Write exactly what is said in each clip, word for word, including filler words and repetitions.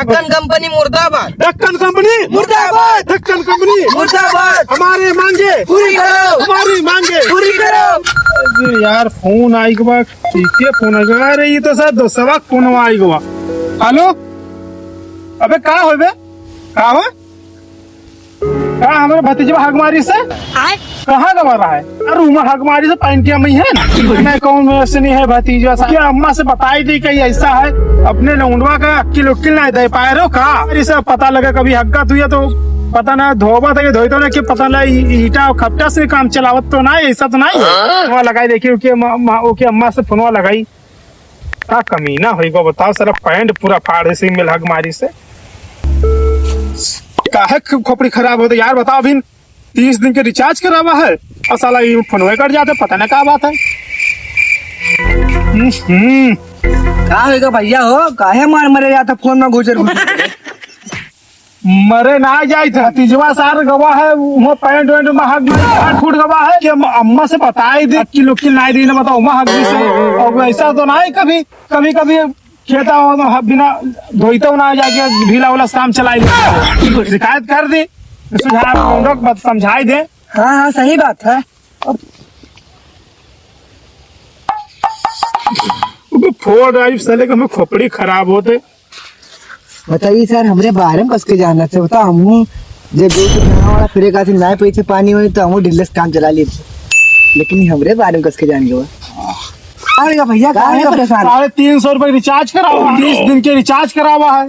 ढक्कन कंपनी मुर्दाबाद। ढक्कन कंपनी मुर्दाबाद। ढक्कन कंपनी मुर्दाबाद। हमारी मांगे पूरी करो। हमारी मांगे पूरी करो। अरे यार, फोन आई गवा, ठीक है, फोन आई गवा। अरे, ये तो सर दोस्तवा फोन आई गवा। हेलो, अबे का हो बे, का हो? का हमरे भतीजवा हक मारी से? आय? कहाँ गवा रहा है? अरे, उमा हक मारी से पैंटिया में ही है ना? मैं कौन वैसे नहीं है भतीजवा सा? क्या अम्मा से बताई दी कि ऐसा है? अपने लौंडवा का अक्किल उक्किल नहीं दे पाए रहो का? अरे, सब पता लगा कभी हग्गा तुझे तो पता ना धोबा था कि धोई तो ना कि पता ना ई-, ईटा और खपटा से काम चलावत तो ना, ऐसा तो नहीं है। वहाँ लगाई देखिए, ओके, मा-, मा-, ओके अम्मा से फोनवा लगाई। का कमीना होई गो बताओ, साला पैंट पूरा फाड़ दे, सिंगल हक मारी से। काहे ख-, खोपड़ी खराब होते यार, बताओ, अभी तीस दिन के रिचार्ज करावा है और साला ये फोनवे कट जाते, पता ना का बात है। हम्म, हम्म। का होई गो भैया हो, काहे मार मरे जाता फोन में घुसर घुसर? मरे ना जाइत है, भतीजवा सार गवा है, वो पैंट वैंट महक में फाट फूट गवा है कि हम अम्मा से बताई दे कि लोग की नाई दी ना बताओ, महक दी से। और ऐसा तो ना है कभी, कभी, कभी खेता हो तो हम बिना धोइते ना जाके ढीला वाला काम चलाई दे। शिकायत कर दी, सुझाव हम लोग बत-, समझाई दे। हाँ, हाँ, सही बात है। अबे फोड़ आई साले का, हमें खोपड़ी खराब होते। बताइए सर, हमरे बारे में कस के जानत है? बताओ, हमहू जब जो कि गाँव वाला फिरे का थी, ना पैसे पानी होई तो हमहू ढिल्लस काम चला ली, लेकिन ये हमरे बारे में कस के जान गवा। अरे भैया, का काहे है परेशान? साढ़े तीन सौ रुपए रिचार्ज करावा, तीस दिन के रिचार्ज करावा है।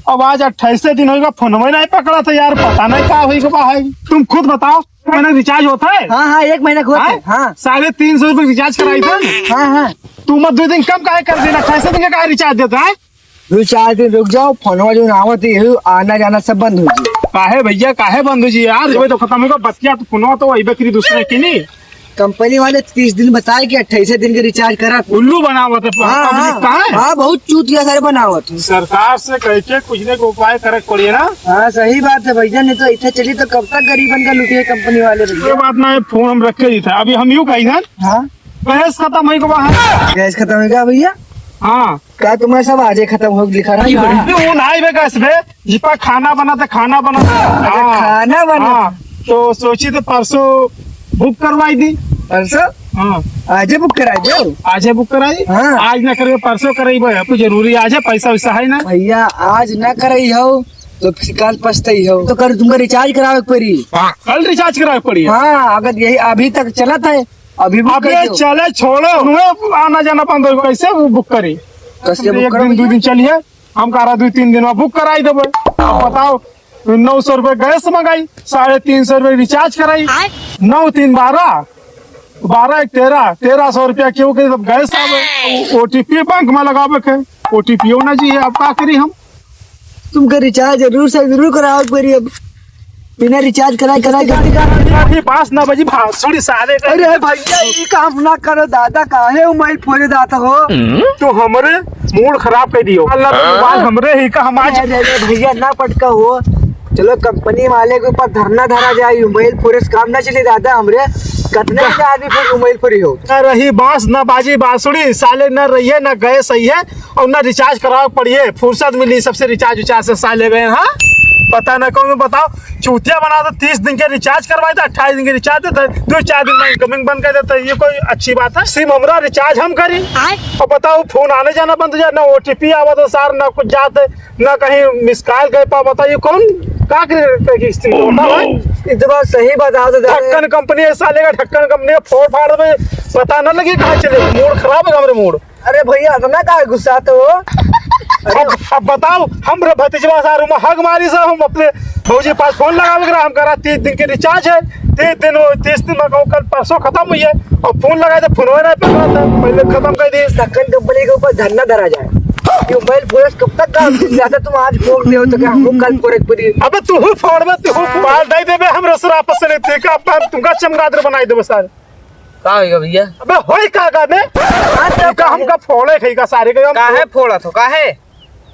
अब आज अट्ठाईस दिन होइगा, फोनवे नहीं पकड़ा था यार, पता नहीं का होइगा बा है। तुम खुद बताओ, महीना रिचार्ज होता है? हाँ, हाँ, एक महीना का होता है, हाँ? हाँ। साढ़े तीन सौ रुपए रिचार्ज कराई था। हाँ, हाँ। तू मत दो दिन कम काहे कर देना, अट्ठाईस दिन का काहे रिचार्ज देता है? दो चार दिन रुक जाओ, फोनवा जो आवत है, यही आना जाना सब बंद हो जाए। काहे भैया, काहे बंद हो जाए यार? जब तो खत्म होगा बतिया, तो फोनवा तो वही बकरी दूसरे की नहीं। कंपनी वाले तीस दिन बताए कि अट्ठाईस दिन के रिचार्ज करा। उल्लू बनावत है हाँ, पब्लिक हाँ, का है? हाँ, बहुत चूतिया सारे बनावत है। सरकार से कह के कुछ ने को उपाय करे के पड़ी है ना। हाँ, सही बात है भैया, नहीं तो ऐसे चली तो कब तक गरीबन का लूटिए कंपनी वाले ये भैया। बात ना है, फोन हम रखे ही था, अभी हम यूं कही था। हाँ। गैस खत्म है को बाहर। गैस खत्म है क्या भैया? हाँ। का तुम्हारे सब आजे खत्म हो लिखा रहा है? अरे वो ना आइबे गैस बे, जिपा खाना बनाते, खाना बनाते। अच्छा, हाँ। खाना बनाते। हाँ, तो सोची तो परसों बुक करवाई दी। परसों? हाँ। आजे बुक कराई दो। आजे बुक कराई? हाँ। आज ना करबे, परसों कराई बे, कोई जरूरी आज है, पैसा वैसा है ना। भैया, आज ना कराई हो तो फिर कल पछताई हो। तो कल तुमका रिचार्ज करावे के पड़ी। कल रिचार्ज करावे के पड़ी? हाँ, अगर यही अभी तक चलत है, अभी बुक अबे कर दो। चले छोड़ो, उन्हें आना जाना बंद हो, कैसे वो बुक करी? कैसे बुक एक करो दिन, दो भैया? दिन चलिए, हम कह रहा दो तीन दिन में बुक कराई देबे। अब बताओ, नौ सौ रुपये गैस मंगाई, साढ़े तीन सौ रुपये रिचार्ज कराई, आय। नौ तीन बारह, बारह एक तेरह, तेरह सौ रुपया क्यों के तब गैस आवे, ओटीपी बैंक में लगावे के, ओटीपी ना जी, अब का करी हम? तुमके रिचार्ज जरूर से जरूर करावे के पड़ी अब। बिना रिचार्ज कराए, कराए, कराए। अरे बास ना बजी, भासुड़ी साले का। अरे भैया, ई काम ना करो दादा, काहे मोबाइल फोड़े दाता हो? तो हमरे मूड खराब कर दियो। अल्लाह, मोबाइल हमरे ही का, हम आज अरे, अरे, भैया ना पटका हो। चलो कंपनी वाले के ऊपर धरना धरा जाए, मोबाइल फोड़े से काम ना चले दादा हमरे। कितने आदमी फोन मोबाइल फोड़ी हो? ना रही बास ना बाजी बांसुड़ी, साले ना रहिए ना गए सही है। और ना रिचार्ज करावे पड़िए, फुर्सत मिली सबसे रिचार्ज उचार्ज से साले गए, हाँ? पता ना कौन बताओ, चूतिया बना दो, तीस दिन के रिचार्ज करवाए थे, अट्ठाईस दिन के रिचार्ज देते, दो चार दिन में इनकमिंग बंद कर देते, ये कोई अच्छी बात है? सिम हमरा रिचार्ज हम करी, आय। और बताओ फोन आने जाना बंद हो जाए, ना ओटीपी आवा तो सार, ना कुछ जाते, ना कहीं मिस कॉल कर पा, बताइए कौन का करे की स्थिति होता है? ये तो बात सही बताओ तो दादा। ढक्कन कंपनी है साले का, ढक्कन कंपनी है, फोड़ फाड़ दे, पता ना लगे कहाँ चले, मूड खराब है हमरे मूड। अरे भैया, इतना काहे गुस्साते हो? अरे अब, अब बताओ, हमरे भतीजवा सारू में हग मारी से, हम अपने भौजी पास फोन लगावे के रहा, हम करा तीस दिन के रिचार्ज है, तीस दिन हो, तीस दिन में कहूँ कल परसों खत्म हुई है, और फोन लगाए तो फोन ना पकड़ा था, पहले खत्म कर दिए। ढक्कन कंपनी के ऊपर धरना धरा जाए कि मोबाइल फोड़े से कब तक काम चल जाता, तुम आज फोड़ दे हो तो क्या हमको कल फोड़े के पड़ी? अबे तू ही फोड़ में, तू ही मार दे देबे, हम रसरा आपस से लेते का, अब हम तुमका चमगादड़ बनाई देबे सारे। का होइगा भैया? अबे होई का गाने? हाँ, तो तुमका हमका फोड़े खाई का सारे के हम काहे फोड़त हो? काहे?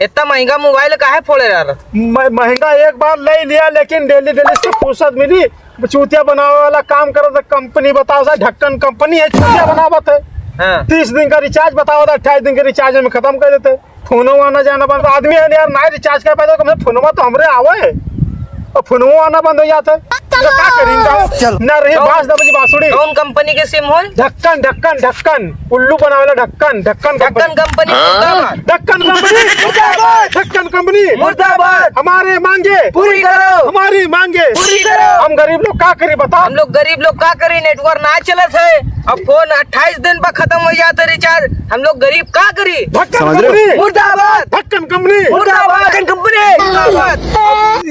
इतना महंगा मोबाइल काहे फोड़े रहा? म-, महंगा एक बार ले लिया, लेकिन डेली डेली से फुर्सत मिली। चूतिया बनावे वाला काम करत है कंपनी, बताओ सा, ढक्कन कंपनी है, चूतिया बनावत है। हाँ। तीस दिन का रिचार्ज बताओ था, अट्ठाईस दिन के रिचार्ज में खत्म कर देते। फोनो आना जाना बंद, आदमी है यार, ना रिचार्ज कर पाए तो कम से कम फोनवा तो हमरे आवे, और फोनवा आना बंद हो जाता है। तो का करी इनका? चल। ना रही कौन, बांस, ना बजी बांसुरी। कौन कंपनी के सिम होय? ढक्कन, ढक्कन, ढक्कन, उल्लू बनावेला ढक्कन, ढक्कन ढक्कन कंपनी। कंपनी मुर्दाबाद। ढक्कन कंपनी मुर्दाबाद। ढक्कन कंपनी मुर्दाबाद। हमारे मांगे पूरी करो। हमारी मांगे पूरी करो। हम गरीब लोग का करी बता? हम लोग गरीब लोग का करी? नेटवर्क ना चलत है, अब फोन अट्ठाईस दिन पर खत्म हो जाता रिचार्ज, हम लोग गरीब का करी? ढक्कन समझ रहे हो? कंपनी मुर्दाबाद। ढक्कन कंपनी मुर्दाबाद। ढक्कन कंपनी मुर्दाबाद।